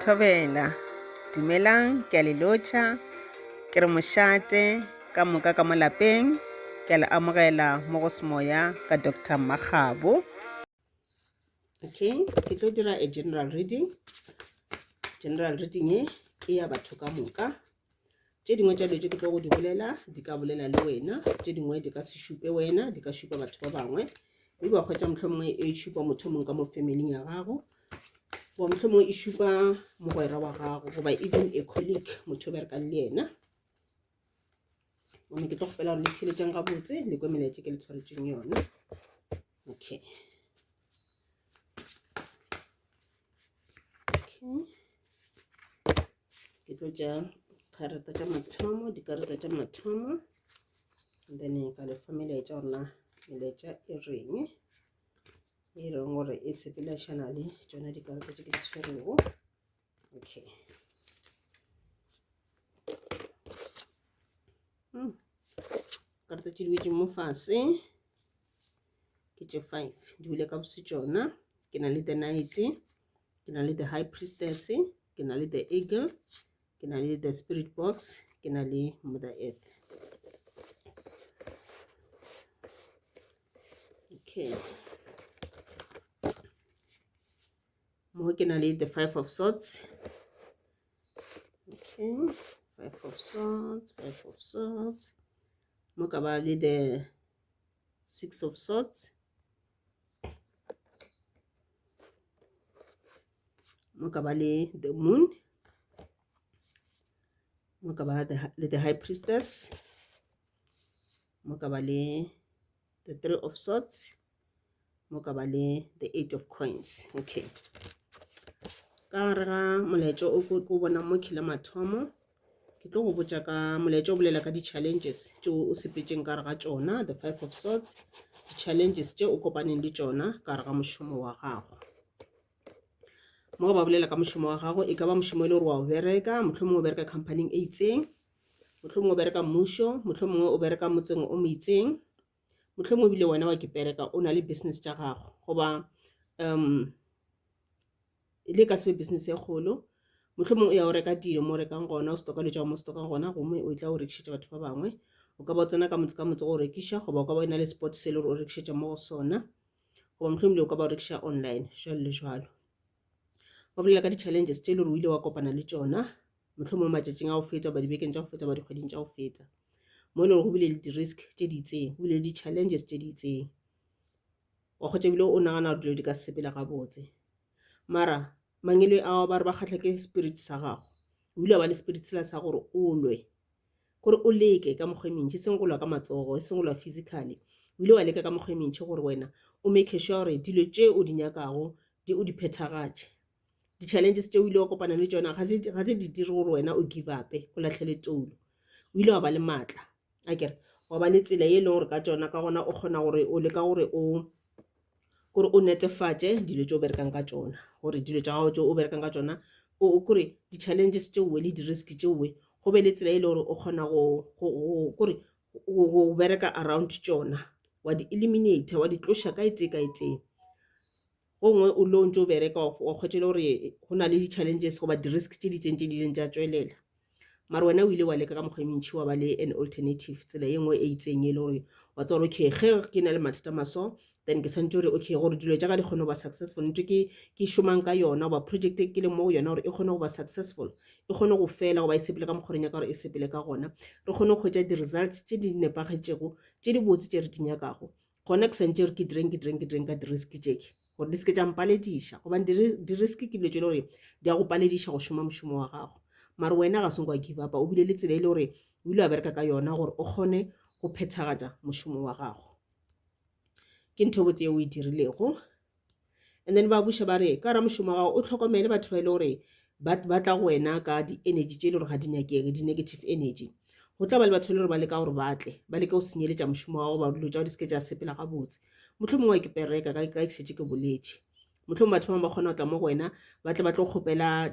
Thobela. Dumelang, ke a le lotšha. Ke re mošate ka moka ka mo lapeng. Ke a le amogela mo go Semoya ka Doctor Mmakgabo. Okay, ke tlo dira a general reading. General reading e ke ya batho ka moka. Tše dingwe tša dilo tše ke tlo go di bolela di ka bolela le wena, tše dingwe di ka se šupe wena, di ka šupa batho ba bangwe. Maybe wa hwetša mohlomongwe e šupa motho mongwe ka mo familing ya gago, goba mohlomongwe e šupa mogwera wa gago, goba even a colleague, motho o berekang le yena. Gomme ke tlo kgopela gore le theeletšeng gabotse, le kwe melaetša ke le tshwaretšeng yona. Okay. Okay. Ke tlo tša karata tša mathomo, dikarata tša mathomo, and then ka le fa melaetša gore na melaetša e reng, e reng gore e sepelešana le tšona dikarata tše ke di tshwerego. Okay. Hmm. Karata tše di wetše mo fase ke tše 5 di wele ka bose tšona. Ke na le the knight, ke na le the high priestess, ke na le the eagle, ke na le the spirit box, ke na le mother earth. Okay. Mo ke na le the five of swords. Okay, five of swords, five of swords. Mo ka ba le the six of swords. Mo ka ba le the moon. Mo ka ba le the high priestess. Mo ka ba le the three of swords. Mo ka ba le the eight of coins. Okay, ka gare ga molaetša o ko bonang mo khila mathomo, ke tlo go botša ka molaetša o bolela ka di-challenges tšeo o sepetšeng ka gare ga tšona, the five of swords, di-challenges tše o kopaneng le tšona ka gare ga mošomo wa gago. Mo ba bolela ka mošomo wa gago, e ka ba mošomo e le gore wa o bereka, mohlomongwe o bereka company-ing e itseng, mohlomongwe o bereka mmušo, mohlomongwe o bereka motseng o mo itseng, mohlomongwe ebile wena wa kepereka o na le business tša gago, goba um le ka se be business e kgolo, mohlomongwe o ya o reka dilo mo o rekang gona, o stoka dilo tša gago mo o stokang gona, gomme o tla o rekišetša batho ba bangwe. O ka ba o tsena ka motse ka motse go rekiša, goba o ka ba o na le spot se e le gore o rekišetša mo go sona, goba mohlomongwe o ka ba o rekiša online, jwalo le jwalo. Ba bolela ka di-challenges tše e le gore o ile wa kopana le tšona mohlomongwe matšatšing a go feta, goba dibekeng tša go feta, goba dikgweding tša go feta, mo e le gore go bile le di-risk tše di itseng, go bile le di-challenges tše di itseng, wa kgotsa ebile o nagana gore dilo di ka se sepele gabotse. Mara mangwele ao ba re ba kgahla ke spirit sa gago, o ile wa ba le spirit sela sa gore o lwe, gore o leke ka mokgwa e mentši, e seng go lwa ka matsogo, e seng go lwa physically, o ile wa leka ka mokgwa e mentši gore wena o make sure gore dilo tše o di nyakago di o di phethagatše. Di-challenges tše o ile wa kopana le tšona ga se ga se di dire gore wena o give up-e, o lahlele toulo. O ile wa ba le maatla, akere wa ba le tsela ye e leng gore ka tšona ka gona o kgona gore o leka gore o gore o netefatše dilo tše o berekang ka tšona, gore dilo tša gago tše o berekang ka tšona o kore di-challenges tšeowe le di-risk tšeowe go be le tsela e le gore o kgona go kore go bereka around tšona, wa di eliminate-a, wa di tloša ka e tee ka e tee. Gongwe o lo ntše o bereka wa hwetša e le gore go na le di-challenges goba di-risk tše di itseng tše di ileng tša tšwelela, mara wena o ile wa leka ka mokgwa e mentši wa ba le an alternative, tsela e nngwe e itseng e le gore wa tseba gore okay ge ke na le mathata a maso then ke swanetše gore okay gore dilo tša ka di kgone go ba successful, ntho ke ke šomang ka yona goba project e ke leng mo go yona gore e kgone go ba successful, e kgone go fela goba e sepele ka mokgwa re nyaka gore e sepele ka gona, re kgone go hwetša di-results tše di nepagetšego tše di botse tše re di nyakago. Gona ke swanetše gore ke direng, ke direng, ke direng ka di-risk tše ke gore di se ke tša mpalediša, gobane di-risk ke dilo tše le gore di a go palediša go šoma mošomo wa gago. Mara wena ga se wa give up-a, o bile le tsela e le gore o ile wa bereka ka yona gore o kgone go phethagatša mošomo wa gago. Ke ntho e botse yeo o e dirilego. And then ba buša ba re ka ra mošomo wa gago o hlokomele batho ba e le gore ba tla go wena ka di-energy tše e le gore ga di nyakege, di-negative energy. Go tla ba le batho ba e le gore ba leka gore ba tle ba leke go senyeletša mošomo wa gago goba dilo tša gago di se ke tša sepela gabotse. Mohlomongwe wa ke pereka ka ke šetše ke boletše. Mohlomongwe batho ba bangwe ba kgona go tla mo go wena ba tle ba tlo kgopela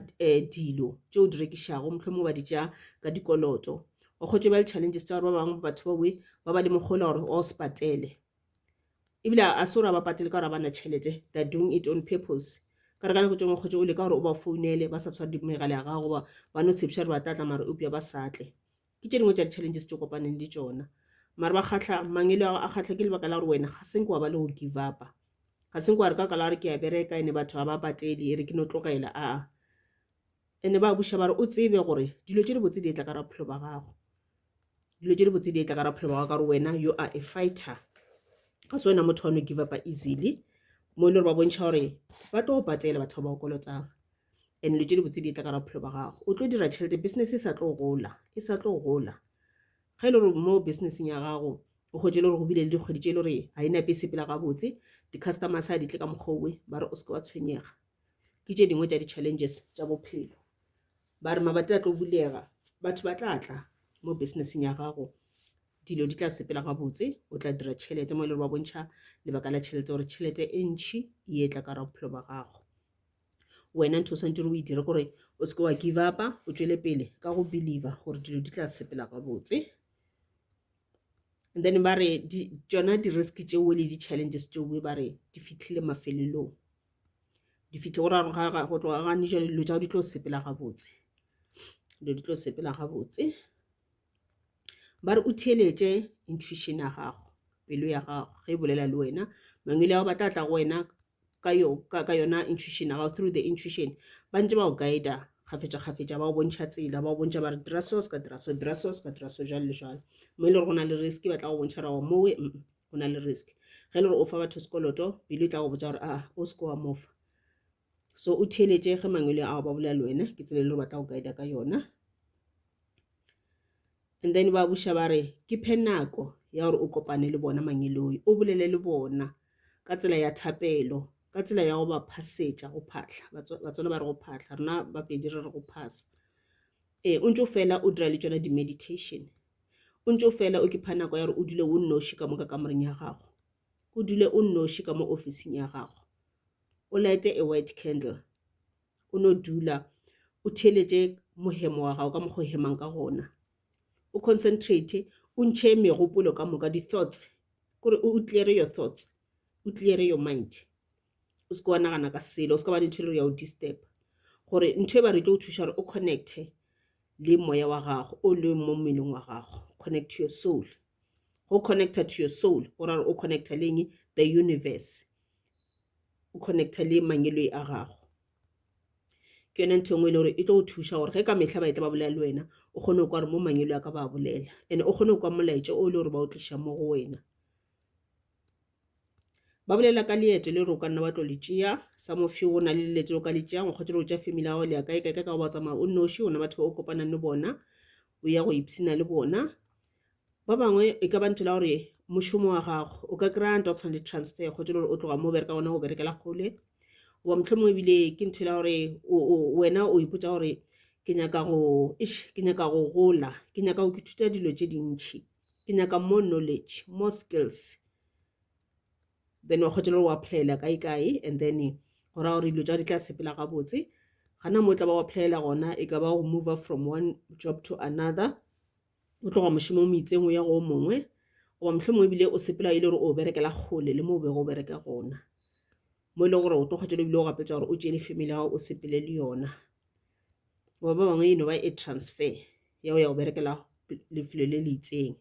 dilo tše o di rekišago, mohlomongwe ba di tšea ka dikoloto. Wa hwetša ba le challenges tša gore ba bangwe batho ba ba ba le mokgwa wa gore wa o se patele. Ebile a se gore a ba patele ka gore a ba na tšhelete, they're doing it on purpose. Ka re ka nako tše dingwe kgwetše o leka gore o ba founele ba sa tshware megala ya gago goba ba no tshepiša gore ba tla tla mara eupša ba sa tle. Ke tše dingwe tša di-challenges tše o kopaneng le tšona. Mara ba kgahla, mangwele a kgahla ke lebaka la gore wena ga se nke wa ba le go give up-a. Ga se nke wa re ka baka la gore ke a bereka ene batho ga ba patele e re ke no tlogela, aa. Ene ba buša ba re o tsebe gore dilo tše dibotse di etla ka gare ga bophelo ba gago. Dilo tše dibotse di etla ka gare ga bophelo ba gago ka gore wena you are a fighter. Ga se wena motho wa no give up-a easily. Mo e le gore ba bontšha gore ba tlo go patela batho ba ba go kolotang. And dilo tše dibotse di etla ka gare ga bophelo ba gago. O tlo dira tšhelete, business e sa tlo gola, e sa tlo gola. Ge e le gore mo businesseng ya gago o hwetše e le gore go bile le dikgwedi tše e le gore ga e nape e sepela gabotse, di-customers ga di tle ka mokgwa owe, ba re o se ke wa tshwenyega. Ke tše dingwe tša di-challenges tša bophelo. Ba re mabati a tlo bulega, batho ba tla tla mo businesseng ya gago, dilo di tla sepela gabotse, o tla dira tšhelete mo e le gore ba bontšha lebaka la tšhelete gore tšhelete e ntšhi e etla ka gare ga bophelo ba gago. Wena ntho o swanetše gore o e dire gore o se ke wa give up-a, o tšwele pele ka go believer gore dilo di tla sepela gabotse. And then ba re tšona di-risk tšeo le di-challenges tšeo ba re di fihlile mafelelong. Di fihle go ra gore go tloga gane jwale dilo tša gago di tlo sepela gabotse. Dilo di tlo sepela gabotse. Ba re o theeletše intuition ya gago, pelo ya gago ge e bolela le wena. Mangwele ao ba tla tla go wena ka yo ka, ka yona intuition ya gago through the intuition ba ntse ba go guida kgafetša kgafetša ba go bontšha tsela ba go bontšha ba re dira so se ka dira so dira so se ka dira so jwalo le jwalo mo e le gore go na le risk ba tla go bontšha gore mowe go na le risk ge e le gore o fa batho sekoloto pelo e tla go botša gore a o se ke wa mo fa so o theeletše ge mangwele ao ba bolela le wena ke tsela e le gore ba tla go guida ka yona. And then ba buša ba re, Ke phe nako ya gore o kopane le bona mangeloi, o bolele le bona ka tsela ya thapelo, ka tsela ya go ba phasetša, go phahla. Batswana ba re go phahla, rena Bapedi re re go phasa. Ee, o ntše o fela o dira le tšona di-meditation. O ntše o fela o ke pha nako ya gore o dule o nnoši ka mo ka kamoreng ya gago. O dule o nnoši ka mo ofising ya gago. O light-e a white candle. O no dula o theeletše mohemo wa gago ka mokgwa o hemang ka gona. O concentrate, o ntšhe megopolo ka moka, di-thoughts, kore o clear-e your thoughts, o clear-e your mind. O se ke wa nagana ka selo, o se ka ba le ntho e le gore ya o disturb-a. Gore ntho e ba re e tlo go thuša gore o connect-e le moya wa gago o leng mo mmeleng wa gago, connect to your soul. Go connect-a to your soul go ra gore o connect-a le eng? The universe. O connect-a le mangeloi a gago. Ke yona ntho e nngwe e le gore e tlo go thuša gore ge ka mehla ba etla ba bolela le wena, o kgone go kwa gore mo mangeloi a ka ba bolela. And o kgone go kwa molaetša o le gore ba o tliša mo go wena. Ba bolela ka leeto le gore o ka nna wa tlo le tšea. Some of you go na le leeto le o ka le tšeang, o kgotse go tšea family ya gago le ya kae kae kae ka go ba tsamaya o nnoši, go na batho ba o kopanang le bona, o ya go ipshina le bona. Ba bangwe e ka ba ntho la gore mošomo wa gago o ka kry-a ntho ya go tshwana le transfer kgotsa e le gore o tloga mo o bereka gona o berekela kgole goba mohlomongwe ebile ke ntho la gore wena o ipotša gore ke nyaka go eish ke nyaka go gola ke nyaka go ithuta dilo tše dintšhi ke nyaka more knowledge more skills then wa kgotsa le gore o applyela kae kae and then go raya gore dilo tša di tla sepela gabotse gana mo o tla ba o applyela gona e ka ba go move from one job to another. O tloga mošomong o itseng o ya go o mongwe, goba mohlomongwe ebile o sepela e le gore o berekela kgole le mo o bego o bereka gona. Mo e leng gore o tlo kgwetša ebile o gapetša gore o tšee le family ya gago o sepele le yona. Goba ba bangwe e no ba e transfer ya go ya go berekela lefelo le le itseng.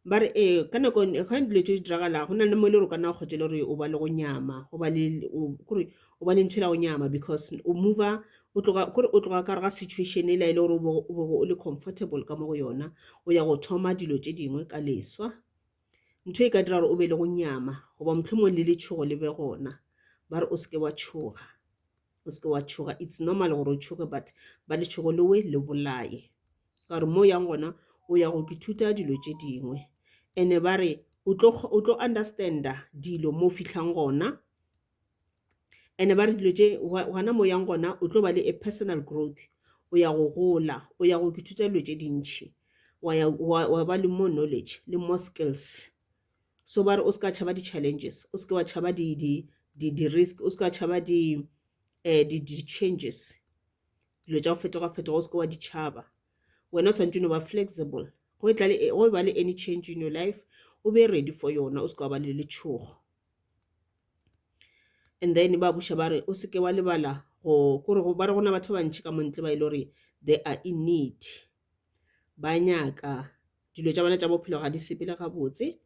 Ba re ee, ka nako ge dilo tše di diragala go na le mo e le gore o ka nna wa kgwetša e le gore o ba le go nyama, o ba le kore o ba le ntho e la go nyama because o move-a o tloga kore o tloga ka gare ga situation e la e le gore o bego o le comfortable ka mo go yona, o ya go thoma dilo tše dingwe ka leswa. Ntho e ka dira gore o be le go nyama goba mohlomongwe le letšhogo le be gona, ba re o se ke wa tšhoga. O se ke wa tšhoga, it's normal gore o tšhoge but ba letšhogo lewe le bolaye. Ka gore mo o yang gona o ya go ithuta dilo tše dingwe. And-e ba re o tlo o tlo understand-a dilo mo o fihlang gona. And-e ba re dilo tše gona mo o yang gona o tlo ba le a personal growth. O ya go gola, o ya go ithuta dilo tše dintši. Wa ya wa ba le more knowledge le more skills. So ba re o se ka tšhaba di-challenges, o se ke wa tšhaba di-risk, o se ke wa tšhaba di-changes, dilo tša go fetoga-fetoga o se ke wa di tšhaba. Wena o swanetše o no ba flexible, go e tla le, go ba le any change in your life, o be ready for yona, o se ke wa ba le letšhogo. And then ba buša ba re o seke wa lebala go kore ba re gona batho ba bantši ka montle ba e le gore they are in need. Ba nyaka dilo tša bona tša bophelo ga di sepele gabotse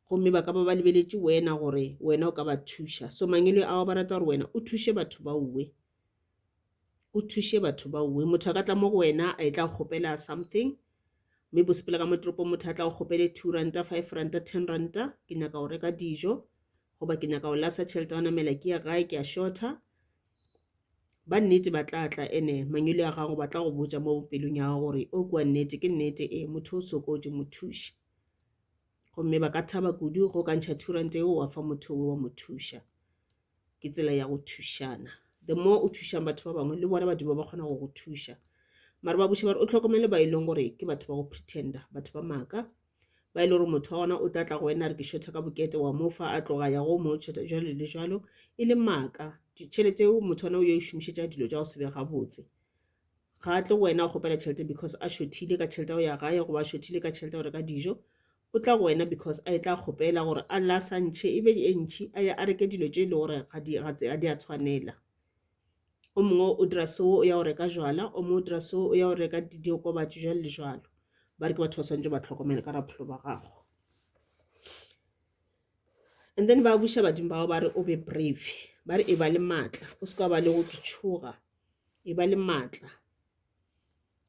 gomme ba ka ba ba lebeletše wena gore wena o ka ba thuša. So mangwele ao ba rata gore wena o thuše batho ba uwe. O thuše batho ba uwe. Motho a ka tla mo go wena a e tla kgopela something mme bo sepela ka mo toropong motho a tla go kgopele two ranta, five ranta, ten ranta ke nyaka go reka dijo goba ke nyaka go lasa tšhelete ya go namela ke ye gae ke a shorta. Ba nnete ba tla tla ene mangwele a gago ba tla go botša mo pelong ya gago gore o kwa nnete ke nnete e motho o sokotše mo thuše. Gomme ba ka thaba kudu go ka ntšha two ranta eo wa fa motho o wa mo thuša. Ke tsela ya go thušana. The more o thušang batho ba bangwe le bona badimo ba kgona go go thuša. Mara ba buša ba re o hlokomele ba e leng gore ke batho ba go pretender, batho ba maaka. Ba e le gore motho wa gona o tla tla go wena a re ke shorta ka bokete wa mo fa a tloga ya go mo shorta jwalo le jwalo e le maaka. Tšhelete eo motho wa gona o yo e šomišetša dilo tša go se be gabotse. Ga a tle go wena a kgopela tšhelete because a shothile ka tšhelete ya go ya gae goba a shothile ka tšhelete ya go reka dijo. O tla go wena because a e tla kgopela gore a la sa ntšhe e be e ntšhi a ye a reke dilo tše e le gore ga di a tshwanela. O mongwe o dira so o ya go reka jwala, o mongwe o dira so o ya go reka diokobatši jwalo le jwalo. Ba re ke batho ba swanetše ba tlhokomele ka raphelo ba gago. And then ba buša badimo bao ba re o be brave, ba re e ba le maatla, o se ka ba le go ke tšhoga, e ba le maatla.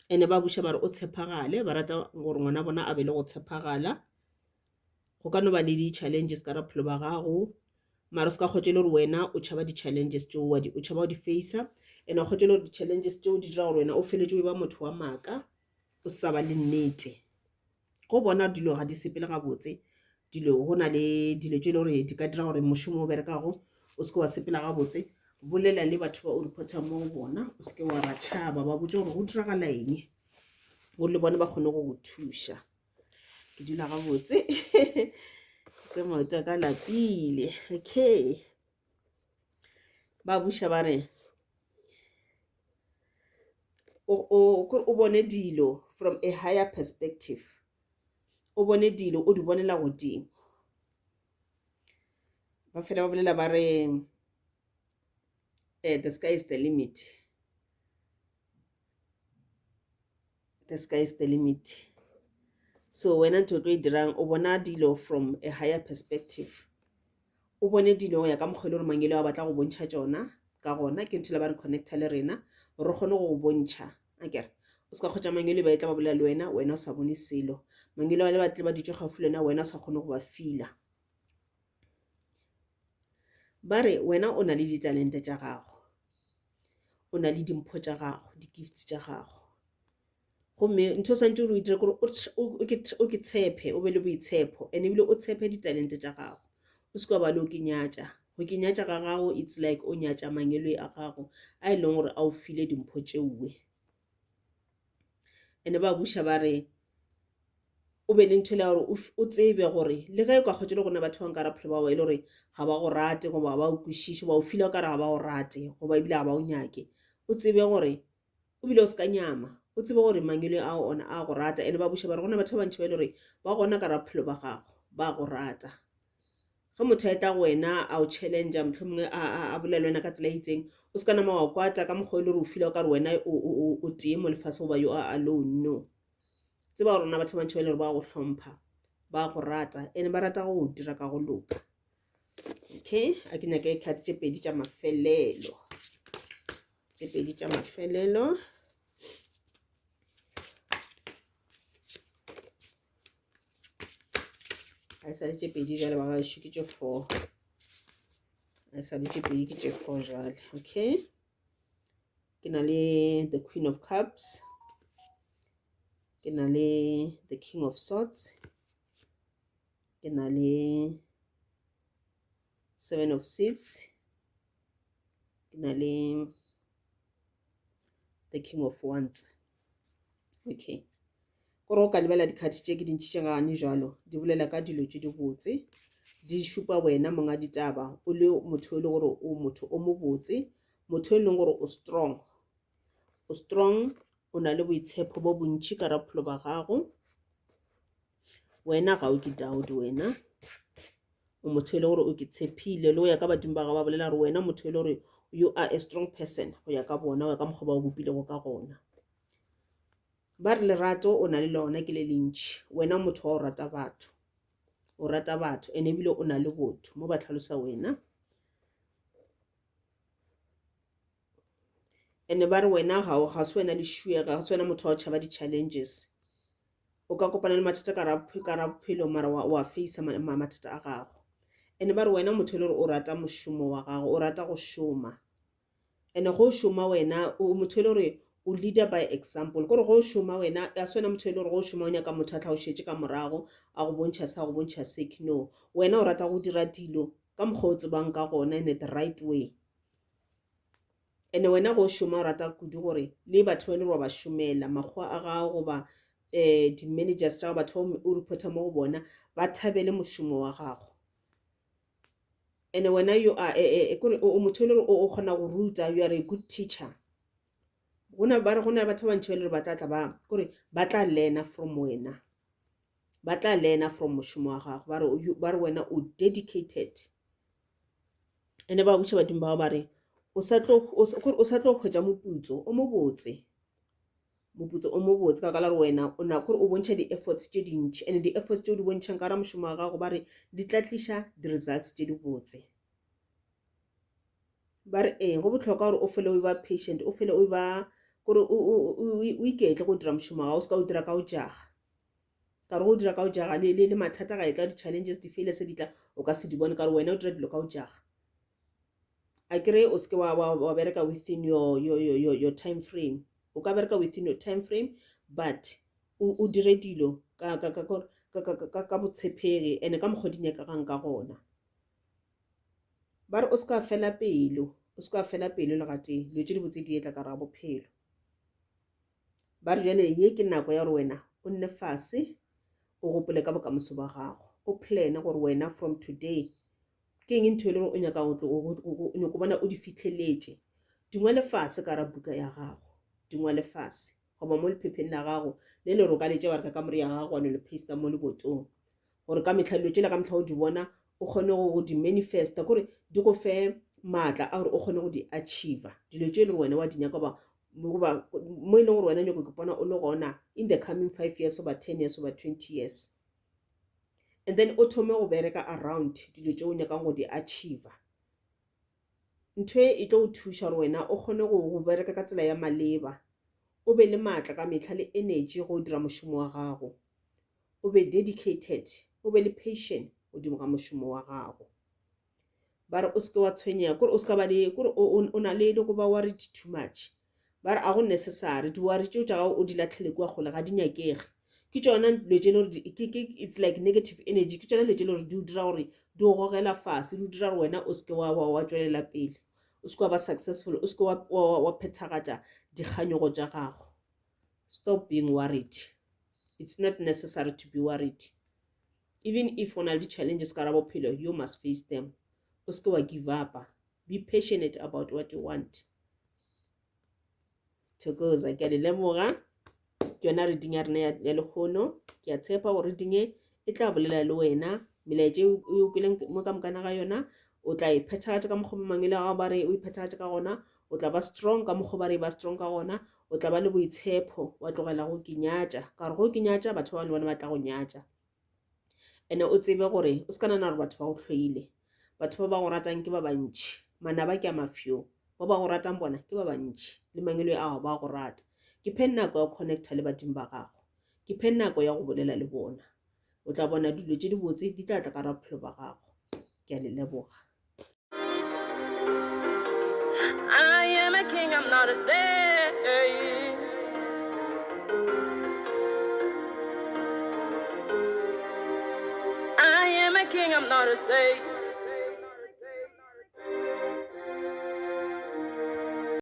Ene ba buša ba re o tshepagale, ba rata gore ngwana bona a be le go tshepagala. Go ka no ba le di-challenges ka raphelo ba gago, mara o se ka kgotša e le gore wena o tšhaba di-challenges tšeo wa di o tšhaba go di facer and wa kgotša e le gore di-challenges tšeo di dira gore wena o feletše o e ba motho wa maaka o sa ba le nnete. Go bona dilo ga di sepele gabotse, dilo go na le dilo tše e le gore di ka dira gore mošomo o berekago o se ke wa sepela gabotse, bolela le batho ba o reportang mo go bona o se ke wa ba tšhaba, ba botše gore go diragala eng gore le bona ba kgone go go thuša. Ke dula gabotse ke maoto a ka lapile okay. Ba buša ba re o bone dilo from a higher perspective, o bone dilo o di bonela godimo. Ba fela ba bolela ba re the sky is the limit. The sky is the limit. So wena ntho o tlo e dirang o bona dilo from a higher perspective. O bone dilo go ya ka mokgwa e le gore mangwele a batla go bontšha tšona ka gona ke ntho le ba re connecta le rena gore re kgone go go bontšha akere o se ka kgotša mangwele ba e tla ba bolela le wena wena o sa bone selo mangwele ba le ba tle ba dutše gaufi le wena wena o sa kgone go ba fila ba re wena o na le ditalente tša gago o na le dimpho tša gago, di-gifts tša gago. Gomme ntho o swanetše gore o dire kore o ke tshepe, o be le boitshepo and ebile o tshepe ditalente tša gago. O se ke wa ba le o ke nyatša. Go ke nyatša ga gago it's like o nyatša mangeloi a gago a e leng gore a o file dimpho tšeoe. And ba buša ba re o be le ntho le ya gore o tsebe gore le ge o ka kgotsa le gona batho ba nkare bophelo ba gago e le gore ga ba go rate goba ga ba o kwešiše goba o feel-a o kare ga ba go rate goba ebile ga ba o nyake, o tsebe gore o bile o se ka nyama, o tsebe gore mangwele ao ona a go rata and ba buša ba re gona batho ba bantši ba e le gore ba gona ka bophelo ba gago ba go rata. Ge motho a etla go wena a o challenge-a mohlomongwe a bolela le wena ka tsela e itseng, o se ka nama wa kwata ka mokgwa e le gore o feel-a o kare wena o tee mo lefaseng goba you are alone, no. Tseba gore na batho ba bantši ba e le gore ba go hlompha, ba go rata and ba rata go go dira ka go loka. Okay, a ke nyake card tše pedi tša mafelelo, tše pedi tša mafelelo. A e sa le tše pedi jwale ba gaešo ke tše four, a e sa le tše pedi ke tše four jwale. Okay, ke na le the queen of cups, ke na le the king of swords, ke na le seven of seeds, ke na le the king of wands. Okay, gore o ka lebela dikhathi tše ke dintši tše gane jwalo di bolela ka dilo tše dibotse, di šupa wena monga ditaba o le motho e le gore o motho o mobotse, motho e leng gore o strong, o strong, o na le boitshepo bo bontši ka bophelo ba gago. Wena ga o ke doubt wena. O motho e le gore o ke tshepile le go ya ka badimo ba gago ba bolela gore wena motho e le gore you are a strong person go ya ka bona, go ya ka mokgwa ba o bopilego ka gona. Ba re lerato o na le lona ke le lentši, wena motho wa go rata batho, o rata batho and ebile o na le botho mo ba tlhalosa wena. And ba re wena ga o ga se wena lešuega, ga se wena motho wa go tšhaba di-challenges. O ka kopana le mathata ka ra bophelo mara wa face mathata a gago. And ba re wena motho e le gore o rata mošomo wa gago, o rata go šoma. And go šoma wena o motho e le gore o leader by example, kore go šoma wena a se wena motho e le gore go šoma o nyaka motho a tla go šetše ka morago a go bontšha se a go bontšha se. No, wena o rata go dira dilo ka mokgwa o tsebang ka gona in the right way. And wena go šoma o rata kudu gore le batho ba e le gore wa ba šomela, makgowa a gago goba um di-managers tša gago, batho ba o reporta mo go bona ba thabele mošomo wa gago. And wena you are kore o motho e le gore o kgona go ruta, you are a good teacher. Gona ba re go na le batho ba bantši ba e le gore ba tla tla ba kore ba tla learner from wena, ba tla learner from mošomo wa gago. Ba re ba re wena o dedicated. And ba botša badimo ba gago ba re o sa tlo o sa tlo hwetša moputso o mobotse, moputso o mobotse ka baka la gore wena o na kore o bontšha di-efforts tše dintši and di-efforts tše o di bontšhang ka gare ga mošomo wa gago ba re di tla tliša di-results tše dibotse. Ba re ee go bohlokwa gore o fele o ba patient, o fele o ba kore o iketle go dira mošomo wa gago, o se ka o dira ka go jaga. Ka gore go dira ka go jaga le mathata ga e tla di-challenges di-failures di tla o ka se di bone ka gore wena o dira dilo ka go jaga. A kere o seke wa bereka within your time frame. O ka bereka within your time frame but o dire dilo ka botshepegi and ka mokgwa di nyakegang ka gona. Ba re o se ka fela pelo, o se ka fela pelo le gatee, dilo tše dibotse di etla ka gare ga bophelo. Ba re jwale ye ke nako ya gore wena o nne fase o gopole ka bokamoso ba gago, o plan-e gore wena from today ke eng ntho e le gore o nyaka go nyako bona o di fihleletše. Di ngwale fase ka gara buka ya gago, di ngwale fase goba mo lephepheng la gago le le roka letše wa re ka kamore ya gago wa no le paste mo lebotong, gore ka mehla dilo tšela ka mehla o di bona o kgone go di manifesta, kore di go fe maatla a gore o kgone go di achieve dilo tše e le gore wena wa di nyaka goba goba mo e leng gore wena nyako ke bona o le gona in the coming 5 years goba 10 years goba 20 years. And then o thome go bereka around dilo tše o nyakang go di achieve. Ntho e e tlo go thuša gore wena o kgone go bereka ka tsela ya maleba, o be le maatla ka mehla le energy go dira mošomo wa gago, o be dedicated, o be le passion godimo ga mošomo wa gago. Ba re o seke wa tshwenyega, kore o seka ba le kore o na le go ba worried too much. Ba re a go necessary, di-worry tšeo tša gago o di lahlele kua kgole ga di nyakege. Ke tšona dilo tše le gore it's like negative energy, ke tšona dilo tše le gore di o dira gore di o gogela fase, di o dira gore wena o seke wa tšwelela pele, o seke wa ba successful, o seke wa phethagatša dikganyogo tša gago. Stop being worried. It's not necessary to be worried. Even if o na le di-challenges ka gare bophelo, you must face them. O seke wa give up. Be passionate about what you want. Thokoza, ke a le leboga. Ke yona reading ya rena ya lehono. Ke a tshepa gore reading e e tla bolela le wena. Melaetša e o kweleng mo ka mokana ga yona, o tla e phethagatša ka mokgwa mangwele a gago ba re o e phethagatše ka gona. O tla ba strong ka mokgwa ba re ba strong ka gona. O tla ba le boitshepo, wa tlogela go kinyatša. Ka gore go kinyatša, batho ba bangwe le bona ba tla go nyatša. And o tsebe gore o se ka nagana gore batho ba go hloile. Batho ba ba go ratang ke ba bantši. Manaba ke a mafio. Ba ba go ratang bona ke ba bantši. Le mangwele a gago ba go rata. Ke phe nako ya go connecta le badimo ba gago. Ke phe nako ya go bolela le bona. O tla bona dilo tše dibotse di tla tla ka gare ga bophelo ba gago. Ke a le leboga. I am a king, I'm not a slave. I am a king, I'm not a slave.